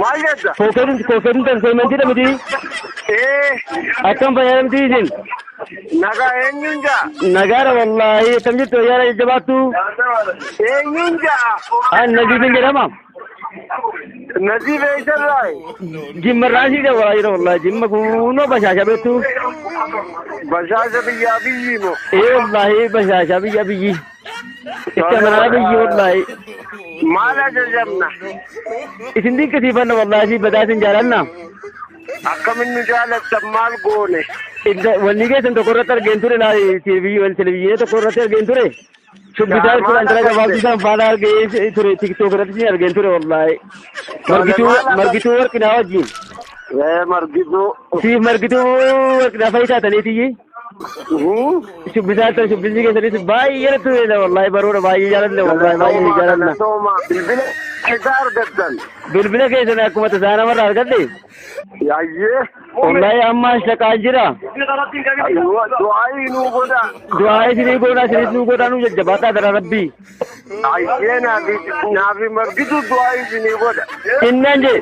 Maal jetta? Kookeen entertainment dha miti? Ee. Akkam fayyaa miti isin? Nagaa eenyuun jaa? Nagaadha wallaahi, akkam jirtu ayyaana jajjabaattu? Eenyuun jaa? An Naziifin jedhama. Naziif eessarraayi? Jimma irraa siidha wallaahi, Jimma kunoo bashaasha beektu. Bashaasha biyyaa biyyi moo? Ee wallaahi, bashaasha biyya biyyi. Itti amanaa biyyi wallaahi. Maal ajajamna? Isin dinqisiifanna wallaahi, si badaa isin jaalanna. Akkamin nu jaalattan, maal goone? Wanni keessan tokko irratti argeen ture laali, televizyiinii tokko irratti argeen ture. Shubbisaa ture, intala gabaabduu san faana argee ture, TikTok irratti isin argeen ture wallaahi. Margituu Warqinaa wajjin. Ee, Margituu. Siif Margituu Warqinaa fa'i taataniitiyyi. Shubbisaa turtan, shubbisni keessanis baay'ee natti tola wallaahi, baroota baay'ee jaalanna wallaahi, baay'ee jaalanna. Galatooma, bilbila isaa argattan. Bilbila keessan akkuma tasaa namarraa argadhe. Yaayyee. Wallaahi amma shaqaan jira. Du'aayii nuu godha. Du'aa isinii goonaa, isinis nuu godhaa, nuu jajjabaadhaa dara rabbii. Ayyee, naafi Margituu du'aayii isinii godha. Innaan jee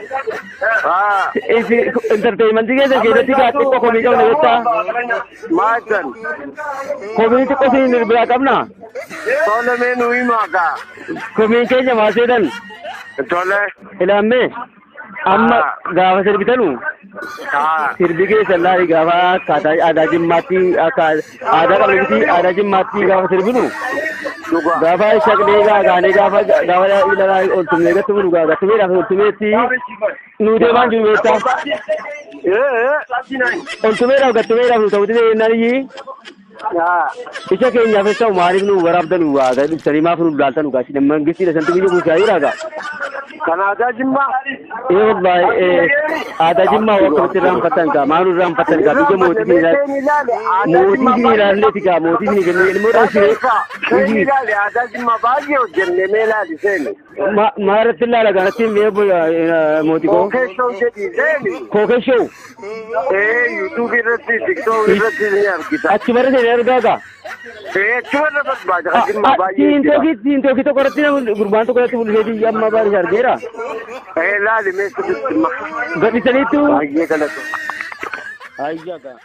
Haa. isin entertainmentii keessan keessatti gaa xiqqoo komii qabna jettaa. Maal? Komii xiqqoo isin biraa qabna. Tole, mee nu himaa kaa. Komiin keenya maal seetan? Tole. Ilaammee amma gaafa sirbitanu sirbi keessan laali, gaafa akkaataa aadaa Jimmaatti, akka aadaa qabnutti aadaa Jimmaatti gaafa sirbinu gaafa shaqnee gaagaanee gaafa gaafa ilaalaa oltumee gattumnu gaa gattumeedhaaf oltumeetti nuu deemaan jiru beektaa. Ee. Oltumeedhaaf gattumeedhaaf nu ta'utti deemnaan iyyii isa keenyaaf ta'u maaliif nu waraabdanu waa ibsanii maaf nu laaltanu gaa mangistiidha santu biyya bulchaa jira gaa. Kan aadaa Jimmaa. Ee wallaahi, aadaa Jimmaa akkamitti irraanfattan gaa, maal irraanfattan gaa, biyya mootii Seen ilaale aadaa mootii Jimmaa. isin ilaalleeti gaa, mootii isin kennee ilmoo dhalchine. Seen ilaale, aadaa Jimmaa baay'ee hojjenne, mee ilaali seeni. Maa irratti ilaala kanatti mee mootii koo? Kookee Show jedhi seeni. Kookee Show. Ee, YouTube irratti, TikTok irratti ni argita. Achi bara seenee argaa gaa. Ee, achuma irra barbaada, kan Jimmaa baay'ee jira. Tiintookii tokko irratti namni gurbaan tokko irratti mul'iseeti amma baay'ee argeera. Ee, laali mee sirriitti. Gadhiisaniitu. Baay'ee galatooma. Ayyaa gaa.